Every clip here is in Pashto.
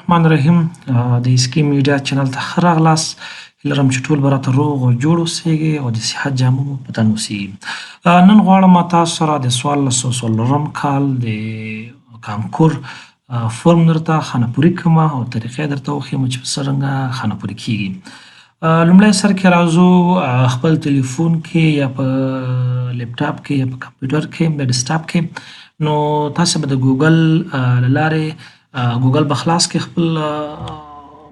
الرحمن الرحیم. د اسکی میډیا چینل ته ښه راغلاست. هیله لرم چې ټول به راته روغ او جوړ اوسېږئ او د صحت جامه مو په تن اوسېږي. نن غواړم تاسو سره د 1404 کال د کانکور فورم درته خانه پوري کړم او طریقه درته وښیم چې څرنګه خانه پوري کیږي. لومړی سر کې راځو خپل تلیفون کې یا په لپټاپ کې یا په کمپیوټر کې یا ډیسکټاپ کې. نو تاسو به د ګوګل له لارې ګوګل به خلاص کې خپل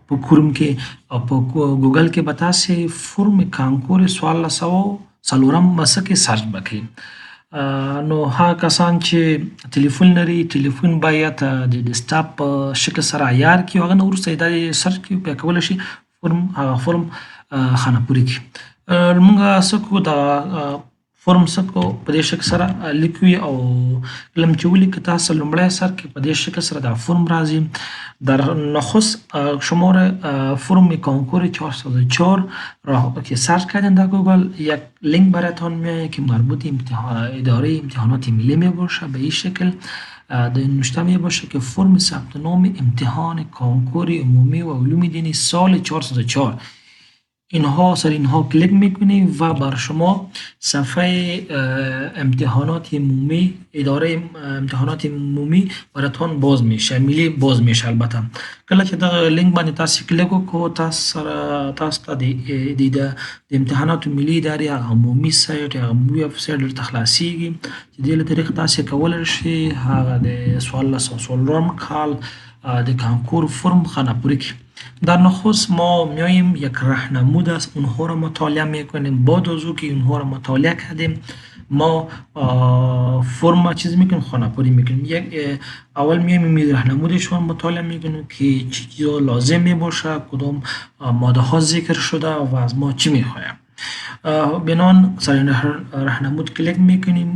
په کورم کې، او په ګوګل کې به تاسو فورم کانکور 1404 به کې سرچ به کړئ. نو هغه کسان چې تلیفون لري، تلیفون باید د ډیسکټاپ په شکل سره عیار کړي، هغه نه وروسته دا سرچ کړي، بیا کولی شي فورم هغه فورم خانه پوري کړي. موږ څه کوو، دا فورم څه کوو په دې شکل سره لیکو، او کله چې ولیکو تاسو لومړی سر کې په دې شکل سره دا فورم راځي. در نخست شماره فرم کنکور 404 را که سرچ کردین در گوگل، یک لینک براتان میایه که مربوط اداره امتحانات ملی می باشه. به این شکل در نوشته می باشه که فرم ثبت نام امتحان کنکور عمومی و علوم دینی سال 404. اینها سر اینها کلیک میکنی و بر شما صفحه امتحانات عمومی، اداره امتحانات عمومی براتون باز میشه، ملی باز میشه. البته کله چې دغه لینک باندې تاسو کلیک وکړو، تاسو سره تاسو ته د امتحاناتو ملي ادارې هغه عمومي سایت یا عمومي ویب سایت درته خلاصیږي چې دې له طریقې تاسو کولی شئ هغه د 1404 کال د کانکور فرم خانه پوری کړئ. در نخست ما میاییم یک راهنمود است، اونها را مطالعه میکنیم. بعد از او که اونها را مطالعه کردیم، ما فرم چیز میکنیم، خانه پوری میکنیم. یک اول میایم راهنمودشون مطالعه میکنیم که چی چیزا لازم میباشه، کدام ماده ها ذکر شده و از ما چی میخوایم. بنان سر راهنمود کلیک میکنیم،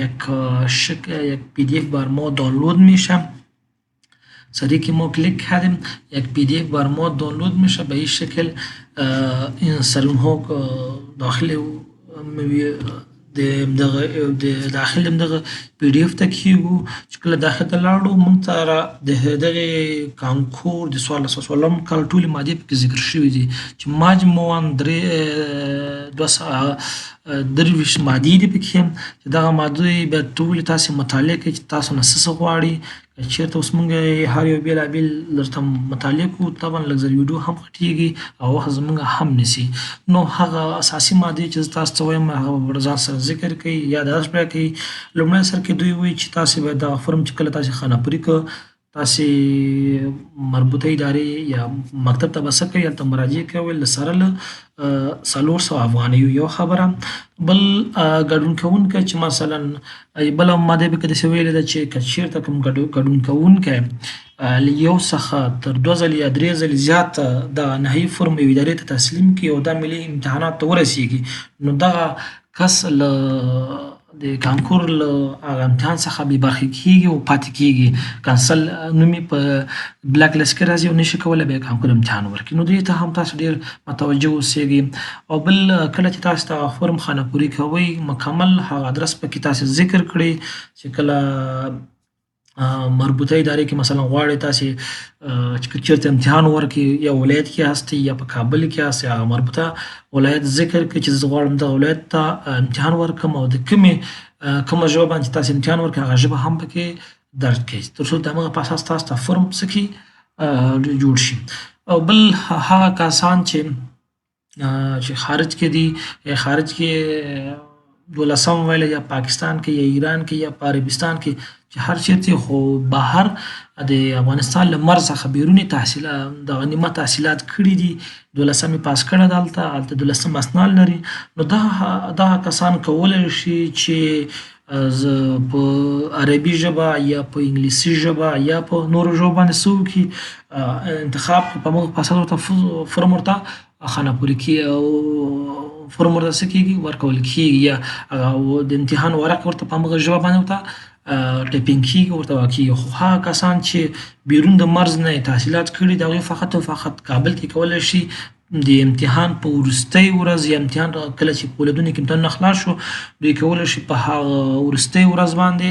یک شک یک PDF بر ما دانلود میشه. سری که ما کلیک کردیم، یک PDF بر ما دانلود میشه. به این شکل این سر اونها داخل د دغه د داخل دغه PDF ته کیږو. چې کله داخل ته لاړو، موږ ته د دغه کانکور د 1404 کال ټولې مادې پکې ذکر شوې دي چې مجموعاً درې 223 مادې دي پکې، چې دغه مادې بیا ټولې تاسې مطالعه کړئ چې تاسو نه څه څه غواړي. چېرته اوس موږ هر یو بېلابېل درته مطالعه کوو، طبعا لږ ځل ویډیو هم غټېږي او وخت زموږ هم نیسي. نو هغه اساسي مادې چې زه تاسو ته وایم، هغه به ځان سره ذکر کړئ یا درس بیا کوي. لومړی سر کې دوی وایي چې تاسې باید دغه فرم چې کله تاسې خانه پوري کړ، تاسې مربوطه ادارې یا مکتب ته به څه کوئ، هلته مراجعه کوئ له سره له 400 افغانیو. یو خبره بل ګډون کوونکی چې مثلا بله ماده به کې داسې ویلې ده چې که چېرته کوم ګډون کوونکی له یو څخه تر 2 ځلې یا 3 ځلې زیات دغه نهایي فرم یوې ادارې ته تسلیم کړي او دا ملي امتحانات ته ورسېږي، نو دغه کس له د کانکور له هغه امتحان څخه بې برخې کېږي او پاتې کېږي، کنسل نوم یې په بلک لیست کې راځي او نشي کولی بیا کانکور امتحان ورکړي. نو دې ته هم تاسو ډېر متوجه اوسېږئ. او بل کله چې تاسو دغه فرم خانه پوري کوئ، مکمل هغه ادرس پکې تاسو ذکر کړئ چې کله مربوطه ادارې کې مثلا غواړئ تاسې چې چېرته امتحان ورکړئ، یا ولایت کې یاستئ یا په کابل کې یاستئ، هغه مربوطه ولایت ذکر کړئ چې زه غواړم دغه ولایت ته امتحان ورکړم، او د کومه ژبه باندې چې تاسې امتحان ورکړئ هغه ژبه هم پکې درج کړئ، تر څو د همغه په اساس تاسو ته فرم څه کړي جوړ شي. او بل هغه کسان چې خارج کې دي، یا خارج کې دولسم ویلی، یا پاکستان کې یا ایران کې یا په عربستان کې، چې هر چېرته خو بهر د افغانستان له مرز څخه بیروني تحصیل دغه نیمه تحصیلات کړي دي، دولسم یې پاس کړی ده، هلته دولسم اسناد لري، نو دغه کسان کولی شي چې په عربي ژبه یا په انګلیسي ژبه یا په نورو ژبو باندې څه وکړي، انتخاب په همغه په اساس ورته فرم ورته خانه پوري کړي او فرم ورته څه کېږي ورکول کېږي، یا هغه د امتحان ورق ورته په همغه ژبه باندې ورته ټایپینګ کېږي، ورته ورکېږي. خو هغه کسان چې بیرون د مرز نه یې تحصیلات کړي، د هغوی فقط او فقط کابل کې کولی شي د امتحان په وروستۍ ورځ یا امتحان کله چې په ولایتونو کې امتحانونه خلاص شو، دوی کولی شي په هغه وروستۍ ورځ باندې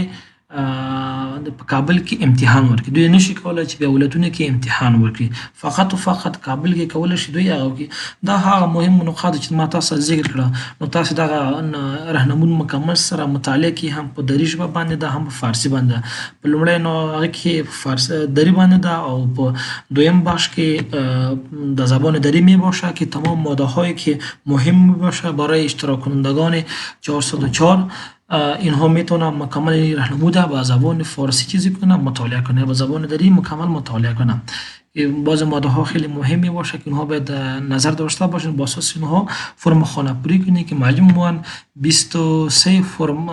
په کابل کې امتحان ورکړي. دوی نشي کولای چې بیا ولایتونو کې امتحان ورکړي، فقط او فقط کابل کې کولای شي دوی هغه وکړي. دا هغه مهم نقاط چې ما تاسو سره ذکر کړه. نو تاسو دغه رهنمون مکمل سره مطالعه کې، هم په دری ژبه باندې ده، هم په فارسي باندې. په لومړی نو هغه کې فارسي دری باندې ده او په دویم بخش کې د زبان دری می باشه که تمام ماده هایی که مهم می باشه برای اشتراک کنندگان 404، اینها میتونن مکمل رهنموده با زبان فارسی چیزی کنه مطالعه کنه، با زبان دری مکمل مطالعه کنه. باز ماده ها خیلی مهمی باشه که اینها باید نظر داشته باشن، با اساس اینها فرم خانه پوری کنی که مجموعاً 23 فرم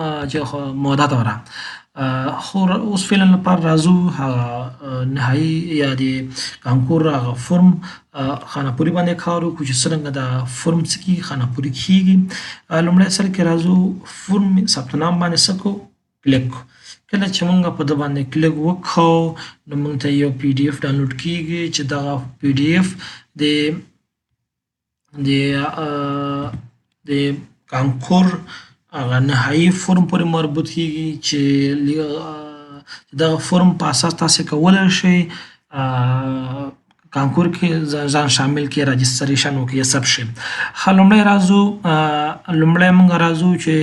ماده داره. خو اوس فعلا لپاره راځو هغه نهایی یا د کانکور هغه فرم خانه پوری باندې کار وکړو چې څرنګه دا فرم څه کیږي، خانه پوری کیږي. لومړی سر کې راځو فرم ثبت نام باندې څه کو کلیک. کله چې مونږ په ده باندې کلیک وکړو نو مونږ ته یو پی ډي اف ډاونلوډ کیږي چې دغه پی ډي اف د د د کانکور هغه نهایی فرم پورې مربوط کیږي چې دغه فرم په اساس تاسو کولی شئ کانکور کې ځان شامل کړئ، راجستریشن وکړئ یا ثبت شئ. ښه، لومړی راځو، لومړی موږ راځو چې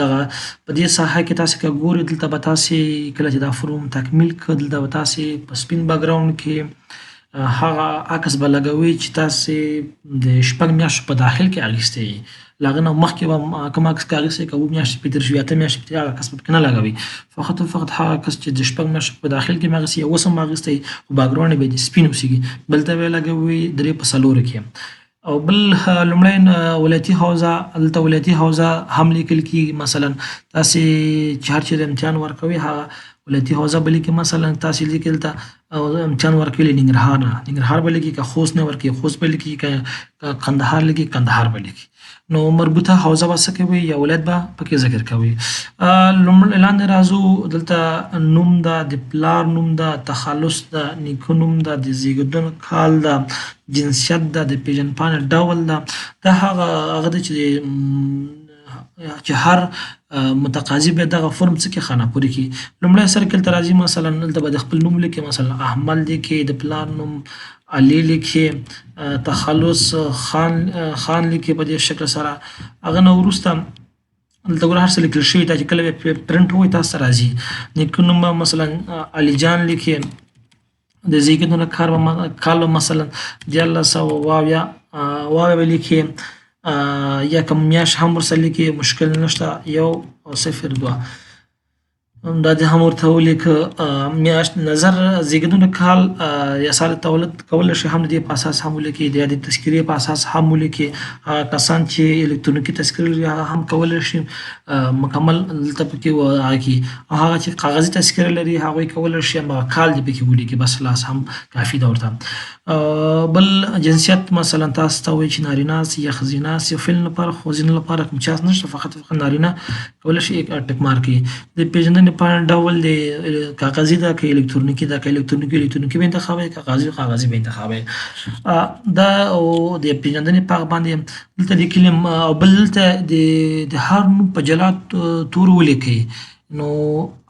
دغه په دې ساحه کې تاسو که ګورئ، دلته به تاسې کله چې دا فرم تکمیل کړ، دلته به تاسې په سپین بکګراونډ کې هغه عکس به لګوئ چې تاسې د 6 میاشتو په داخل کې اخیستی وي. له هغه نه مخکې به کوم عکس که اخیستی، که 7 میاشتې پرې تېر شوي، 8 میاشتې پرې، هغه عکس به پکې نه لګوئ. فقط او فقط هغه عکس چې د 6 میاشتو په داخل کې مې اخیستی یا اوس هم اخیستی خو بکګراونډ یې باید سپین اوسېږي، بل ته به یې لګوئ 3 په 4 کې. او بل لومړی ولایتي حوزه، هلته ولایتي حوزه هم لیکل کېږي. مثلا تاسې چې هر چېرې امتحان ورکوئ هغه ولایتي حوزه به لیکئ. مثلا تاسې لیکئ دلته امتحان ورکوي له ننګرهار نه، ننګرهار به لیکئ، که خوست نه ورکوي خوست به لیکئ، که کندهار لیکئ کندهار به لیکئ. نو مربوطه حوزه به څه کوي یا ولایت به پکې ذکر کوي. لومړی لاندې راځو، دلته نوم ده، د پلار نوم ده، تخلص ده، نیکه نوم ده، د زیږېدنو کال ده، جنسیت ده، د پیژندپاڼې ډول ده. دا هغه دی چې هر متقاضي به دغه فرم څه کې خانه پورې کړي. لومړی سر کې دلته راځي، مثلا دلته به د خپل نوم لیکي، مثلا احمد لیکي، د پلار نوم علي لیکي، تخلص خان لیکي په دې شکل سره. هغه نه وروسته دلته ګوره هر څه لیکل شوي، دا چې کله به پرنټ ووایي تاسو ته راځي. نیکه نوم به مثلا علي جان لیکي، د زیږېدنو کال به مثلا 1370 واویا به لیکي، یا کوم میاشت هم ورسره لیکي، مشکل نشته، 102 دا دې هم ورته ولیکه. میاشت نظر زیږېدنو کال یا سال تولد کولی شي هم د دې په اساس هم ولیکي، یا د تذکرې په اساس هم ولیکي. هغه کسان چې الکترونیکي تذکرې لري هغه هم کولی شي مکمل دلته پکې هغه کړي، او هغه چې کاغذي تذکره لري هغوی کولی شي همغه کال دې پکې ولیکي، بس خلاص هم کافي ده ورته. بل جنسیت مثلا تاسو ته وایي چې نارینه یاست یا ښځینه یاست، یو فعل لپاره خو ښځینه لپاره کوم چانس نشته، فقط فقط نارینه کولی شي ټک مارک کړي. د پېژندنې پاڼې ډول د کاغذي ده که الکترونیکي ده، که الکترونیکي الکترونیکي به انتخابوي، کاغذي کاغذي به انتخابوي. دا او د پېژندنې پاغ باندې دلته لیکلي. او بل دلته د هر نوم په جلا تورو ولیکئ. نو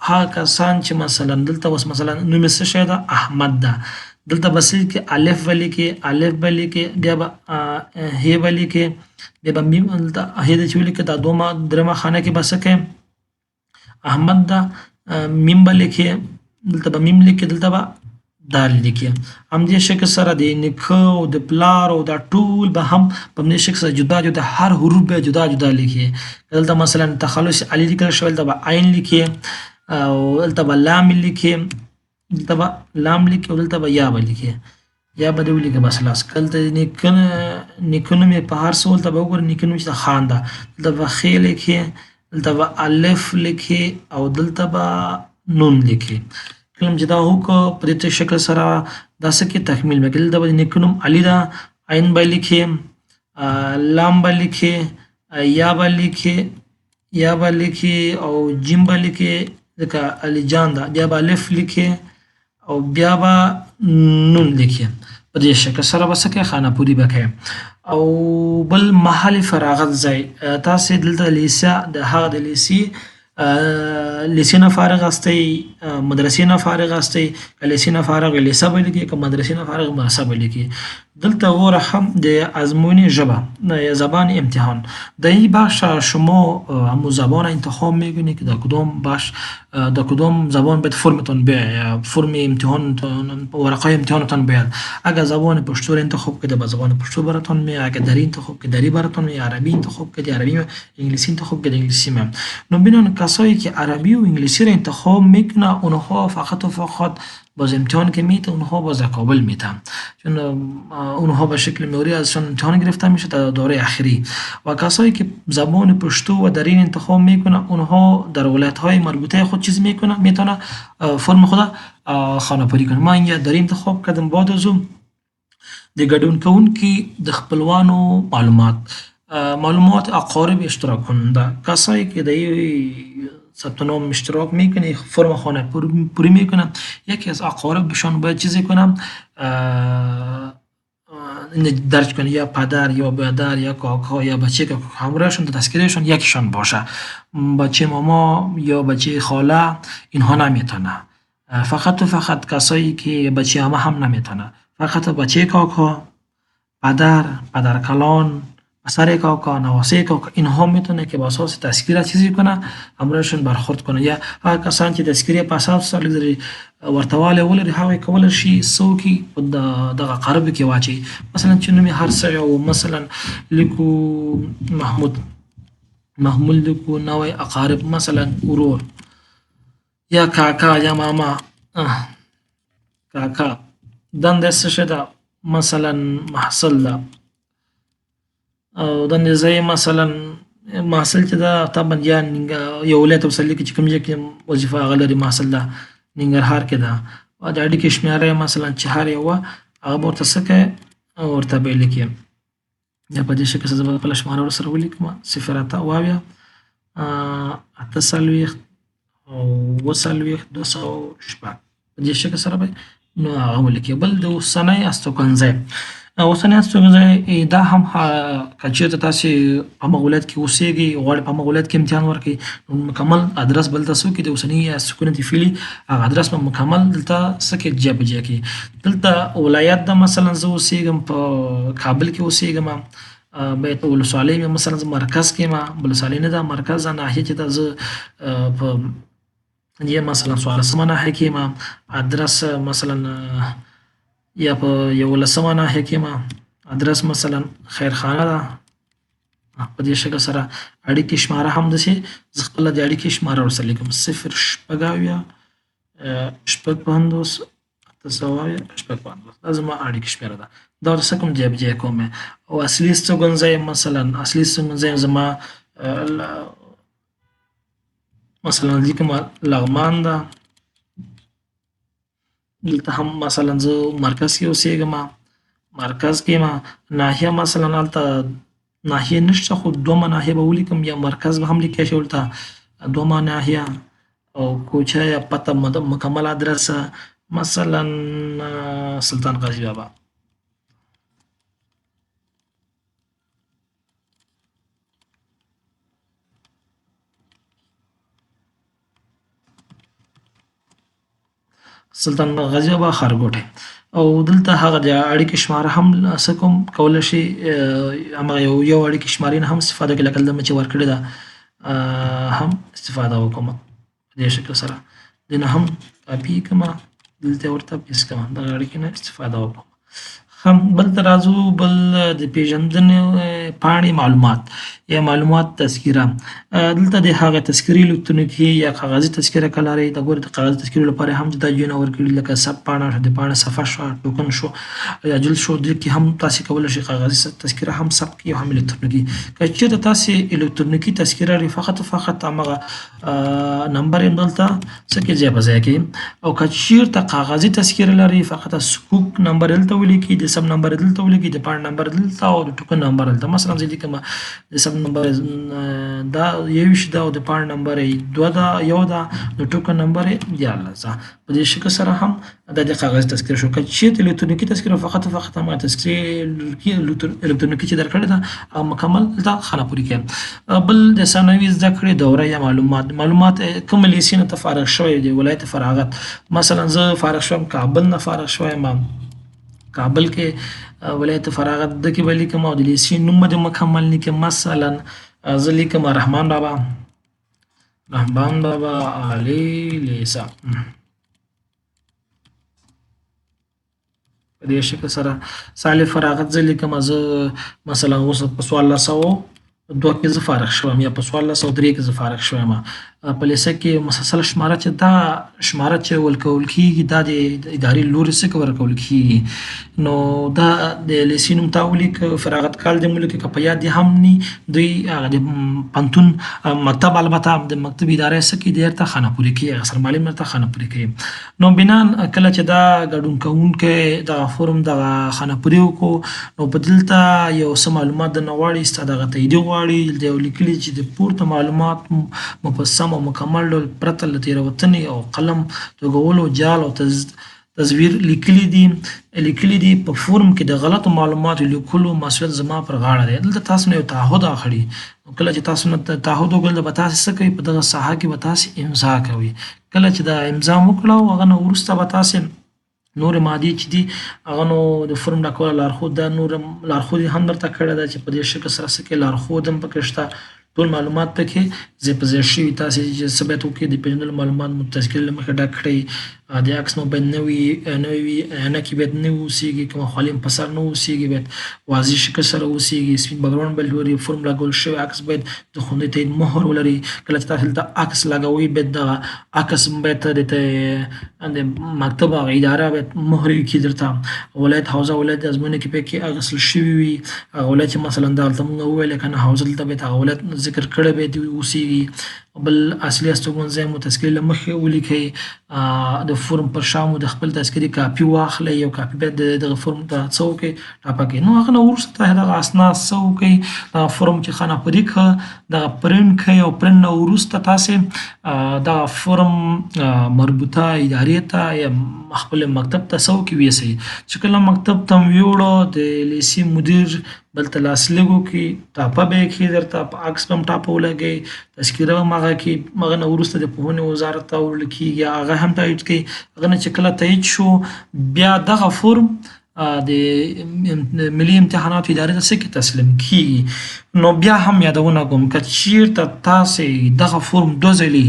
هغه کسان چې مثلا دلته اوس مثلا نوم یې څه شی ده، احمد ده، دلته به څه لیکي، الف به لیکي، الف به لیکي، بیا به هې به لیکي، بیا به میم، دلته هې ده چې ولیکي، دا دومه درېیمه خانه کې به څه کوي، احمد ده، میم به لیکي، دلته به میم لیکي، دلته به دال لیکي. همدې شکل سره د نیکه او د پلار او دا ټول به هم په همدې شکل سره جدا جدا هر حروف به جدا جدا لیکي. دلته مثلا تخلص علي لیکل شوی، دلته به عین لیکي، او دلته به لام لیکي، دلته به لام لیکي، او دلته به یا به لیکي، یا به دې ولیکي، بس خلاص. دلته نیکه نوم یې په هر څه دلته به وګورئ، نیکه نوم چې د خان ده، دلته به خې لیکي، دلته به الف لیکي، او دلته به نون لیکي. کله چې دا وکړو په دې شکل سره دا څه کې تکمیل به کړي. دلته به د نیکه نوم علي ده، عین به لیکي، لام به لیکي، یا به لیکي، یا به لیکي، او جیم به لیکي، ځکه علي جان ده، بیا به الف لیکي، او بیا به نون لیکي. په دې شکل سره به څه کوي، خانه پوري به کوي. او بل محل فراغت ځای، تاسې دلته لیسه د هغه د لیسې لیسې نه فارغ هستئ، مدرسې نه فارغ هستئ، که لیسې نه فارغ وي لیسه به لیکئ، که مدرسې نه فارغ مدرسه به لیکئ. دلته وګوره هم د ازموینې ژبه یا زبان امتحان، در این بخش شما همو زبان انتخاب میکنی که در کدام بخش در کدام زبان باید فرمتان بیاید، فرم امتحان ورقای امتحانتان بیاید. اگر زبان پشتو را انتخاب کردی به زبان پشتو براتان میاد، اگر دری انتخاب کردی دری براتان میاد، عربی انتخاب کردی عربی میاد، انگلیسی انتخاب کردی انگلیسی میاد. نو ببینن کسایی که عربی و انگلیسی را انتخاب میکنه اونها فقط و فقط باز امتحان که میته اونها باز در کابل میتن، چون اونها به شکل معیاری ازشان امتحان گرفته میشه در دوره اخیری. و کسایی که زبان پشتو و دری انتخاب میکنه اونها در ولایت های مربوطه خود چیز میکنه، میتونه فرم خود خانه پری کنه. ما اینجا دری انتخاب کردم. بعد از اون د ګډون کوونکي د خپلوانو معلومات، معلومات اقارب اشتراک کننده، کسایی که در ثبت نام اشتراک میکنه فرم خانه پری میکنه، یکی از اقاربشان باید چیزی کنه درج کنه، یا پدر یا برادر یا کاکا یا بچه که همراهشون در تذکرهشون یکیشان باشه، بچه ماما یا بچه خاله اینها نمیتونه، فقط و فقط کسایی که بچه عمه هم نمیتونه، فقط بچه کاکا، پدر، پدر کلان، پسر کاکا، نواسه کاکا، اینها میتونه که با اساس تذکره چیزی کنه همراهشون برخورد کنه. یا هغه کسان چې تذکرې په اساس سره لري ورته والی ولري هغه کولی شي څوک په دغه قرب کې واچوي. مثلا چې نوم یې هر څه یو، مثلا لیکو محمود، محمود لیکو نوی اقارب، مثلا ورور یا کاکا یا ماما، کاکا دنده څه شی ده، مثلا محصل ده، او دندې ځای مثلا محصل چې ده طبعا یا یو ولایت ورسره لیکي چې کوم ځای کې وظیفه هغه لري، محصل ده ننګرهار کې ده، او د اړیکې شمېره یې مثلا چې هر یوه هغه به ورته څه کوي ورته به یې لیکي. یا په دې شکل سره زه به خپله شمېره ورسره ولیکم، 0 8 اویا 48 او 47 206، په دې شکل سره به نو هغه ولیکي. بل د اوسنۍ استوګنځای، اوسنی استوګنځای دا هم که چېرته تاسې په هماغه ولایت کې اوسېږئ، غواړئ په هماغه ولایت کې امتحان ورکړئ، نو مکمل ادرس به دلته څه وکړي، د اوسني سکونت فعلي هغه ادرس به مکمل دلته څه کې ځای په ځای کړي. دلته ولایت ده، مثلا زه اوسېږم په کابل کې اوسېږم، باید ولسوالۍ مې مثلا زه مرکز کې یم، ولسوالۍ نه ده مرکز ده، ناحیه چې ده زه په یې مثلا 14مه ناحیه کې یم، ادرس مثلا یا په 11مه ناحیه کې یم، ادرس مثلا خیرخانه ده. په دې شکل سره اړیکې شماره هم داسې زه خپله د اړیکې شماره ورسره لیکم، 0 76 56 870 56، دا زما اړیکې شمېره ده. دا ورته څه کوم ځای په ځای کوم. او اصلي استوګنځای مثلا اصلي استوګنځای زما مثلا لیکم لغمان ده، دلته هم مثلا زه مرکز کې اوسېږم، مرکز کې یم، ناحیه مثلا هلته ناحیه نشته خو دومه ناحیه به ولیکم، یا مرکز به هم لیکلی شي ورته دومه ناحیه، او کوچه یا پته مکمل ادرس مثلا سلطان غازي بابا. سلطان غازي بابا ښارګوټی. او دلته هغه د اړیکې شماره هم څه کوم کولی شي هماغه یو اړیکې شمارې نه هم استفاده کړي، لکه دلته مې چې ورکړې ده هم استفاده وکړم په دې شکل سره. دې نه هم کاپي کړم، دلته ورته پیس کړم، دغه اړیکې نه استفاده وکړم. هم بل ته راځو، بل د پېژندنې پاڼې معلومات یا معلومات تذکره. دلته د هغه تذکرې الکترونیکي یا کاغذي تذکره که لرئ، د ګورې د کاغذي تذکرې لپاره هم جدا ځایونه ورکړي، لکه ثبت پاڼه شو، د پاڼې صفحه شوه، ټوکن شو یا جلد شو، دې کې هم تاسې کولی شئ کاغذي تذکره هم ثبت کړئ او هم الکترونیکي. که چېرته تاسې الکترونیکي تذکره لرئ فقط او فقط هماغه نمبر یې دلته څه کې ځای په ځای کړئ، او که چېرته کاغذي تذکره لرئ فقط سکوک نمبر دلته ولیکئ، د د سب نمبر دلته ولیکي، د پاڼې نمبر دلته او د ټوکن نمبر دلته. مثلا زه لیکم د سب نمبر دا 21 ده او د پاڼې نمبر یې 2 ده، 1 ده، د ټوکن نمبر یې 13 ده. په دې شکل سره هم دا د کاغذ تذکره شو. که چېرته الکترونیکي تذکره، فقط فقط هم تذکرې الکترونیکي چې درکړې ده هغه مکمل دلته خانه پورې کوي. بل د ثانوي زده کړې دوره یا معلومات کوم لیسې نه ته فارغ شوی دی، ولایت فراغت. مثلا زه فارغ شوم کابل نه فارغ شوی یم، کابل کې ولایت فراغت د کې به لیکم او د لیسې نوم به د مکمل لیکم. مثلا زه لیکم رحمان بابا، رحمان بابا عالي لیسه. په دې شکل سره صالح فراغت زه لیکم. زه مثلا اوس په 1402 کې زه فارغ شوم یا په 1403 کې زه فارغ شوم. په لیسه کې مسلسل شماره چې دا شماره چې ورکول کېږي دا د ادارې لوري څخه ورکول کېږي. نو دا د لیسې نوم تا ولیک، فراغت کال دې ولیک، که په یاد دې هم ني دوی هغه د پوهنتون مکتب، البته د مکتب ادارې څه کې درته خانه پورې کوي، هغه سرمعلم درته خانه پورې کوي. نو بنان کله چې دا ګډون کوونکی دغه فورم دغه خانه پورې وکړو، نو په دلته یو څه معلومات درنه غواړي، ستا دغه تاییدي غواړي. دلته یو لیکلي چې د پورته معلومات مو په سم او مکمل ډول پرته له تېروتنې او قلم توږولو، جعل او تزویر لیکلي دي. په فورم کې د غلطو معلوماتو لیکلو مسؤلیت زما پر غاړه دی. دلته تاسو نه یو تعهد اخلي. نو کله چې تاسو نه تعهد وکړل به تاسو څه کوئ، په دغه ساحه کې به تاسو امضا کوئ. کله چې دا امضا مو وکړه هغه نه وروسته به تاسو نورې مادې چې دي هغه نو د فورم ډکولو لارښود دا نور لارښود یې هم درته کړی ده چې په دې شکل سره څه کوي، لارښود هم پکې شته، ټول معلومات پکې ځای په ځای شوي. تاسې چې څه باید وکړئ، د پېژندلو معلومات مو تذکرې له مخې ډک کړئ، د عکس مو باید نوي وي، عینکې باید نوې اوسېږي، کومه خولۍ مو په سر نه اوسېږي، باید واضح شکل سره اوسېږي، سپین بکګراونډ باید ولري، فورم لګول شوی عکس باید د خوندي تایید مهر ولري. کله چې تاسو دلته عکس لګوئ باید دغه عکس باید د مکتب هغه اداره باید مهر وکړي درته. ولایت حوزه ولایت ازموینه کې پکې اخیستل شوي وي، هغه ولایت چې مثلا دلته موږ وویل که نه حوزه دلته باید هغه ولایت ذکر کړی باید اوسېږي. بل اصلي استوګنځای مو تذکرې له مخې ولیکئ. د فورم پر شا مو د خپل تذکرې کاپي واخلئ، یو کاپي باید دغه فورم ته څه وکړئ، ټاپه کړئ. نو هغه نه وروسته تاسې دغه اسناد څه وکړئ، دغه فورم چې خانه پرې کړه دغه پرنټ کړئ او پرنټ نه وروسته تاسې دغه فورم مربوطه ادارې ته یا خپل مکتب ته څه وکړئ، ویسئ. چې کله مکتب ته مو یوړو د لیسې مدیر بل ته لاسلیک وکړي، ټاپه به یې کښې درته، په عکس به هم ټاپه ولګوي، تذکره به هم هغه کړي. هغه نه وروسته د پوهنې وزارت ته وړل کېږي، هغه هم تایید کوي. هغه نه چې کله تایید شو بیا دغه فورم د ملي امتحاناتو ادارې ته څه کې تسلیم کېږي. نو بیا هم یادونه کوم که چیرته تاسې دغه فورم دوه ځلې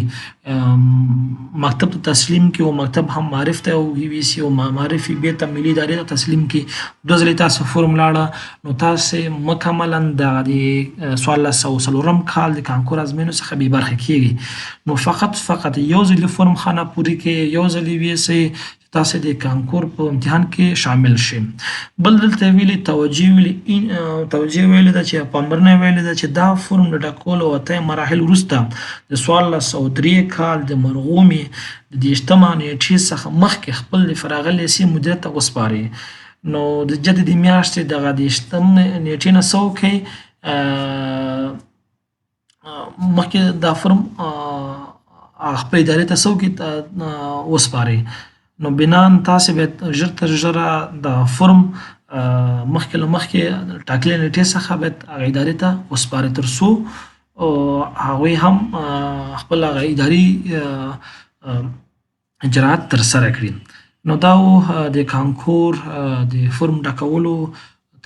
مکتب ته تسلیم کړي او مکتب هم معرف ته ویسي او معرف یې بېرته ملي ادارې ته تسلیم کړي، دوه ځلې تاسو فورم لاړه، نو تاسې مکملا دغه د 1404 کال د کانکور ازموینو څخه بې برخې کېږي. نو فقط فقط یو ځلې فورم خانه پورې کړئ، یو ځلې ویسئ، تاسې د کانکور په امتحان کې شامل شئ. بل دلته ویلي توجیه ویلې ده چې پاملرنه ویلې ده چې دا فورم د ډکولو او طی مراحل وروسته د 1403 کال د مرغومې د 30 نېټې څخه مخکې خپل د فراغت لیسې مدیر ته وسپاري. نو د جدې د میاشتې دغه 30 نېټې نه څه وکړئ، مخکې دا فورم خپل ادارې ته څه وکړئ، وسپارئ. نو بنان تاسې باید ژر تر ژره دا فورم مخکې له مخکې ټاکلې نېټې څخه باید هغه ادارې ته وسپارئ، تر څو هغوی هم خپل هغه اداري اجراات ترسره کړي. نو دا و د کانکور د فورم ډکولو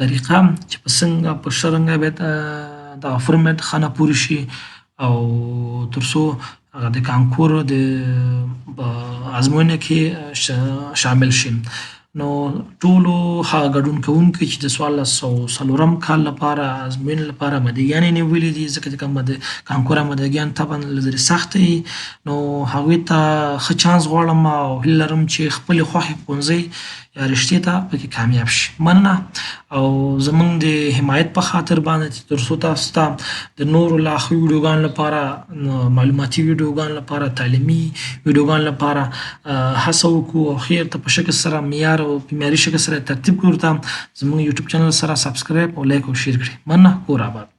طریقه چې په څنګه په ښه رنګه باید دغه فورم باید خانه پورې شي او تر څو هغه د کانکور د ازموینه کې شامل شي. نو ټولو هغه ګډون کوونکي چې د 1404 کال لپاره ازموینې لپاره آمادګیانې نیولې دي، ځکه چې کوم د کانکور آمادګیان طبعا له سختې وي، نو هغوی ته ښه چانس غواړم او هیله لرم چې خپلې خوښې پوهنځۍ یا رشتې ته پکې کامیاب شي. مننه او زمونږ د حمایت په خاطر باندې چې تر څو تاسو ته د نورو لا ښو ویډیوګانو لپاره، معلوماتي ویډیوګانو لپاره، تعلیمي ویډیوګانو لپاره هڅه وکړو او ښه ورته په شکل سره معیار او په معیاري شکل سره ترتیب کړو، ورته زمونږ یوټیوب چینل سره سبسکرایب او لایک او شیر کړئ. مننه، کور آباد.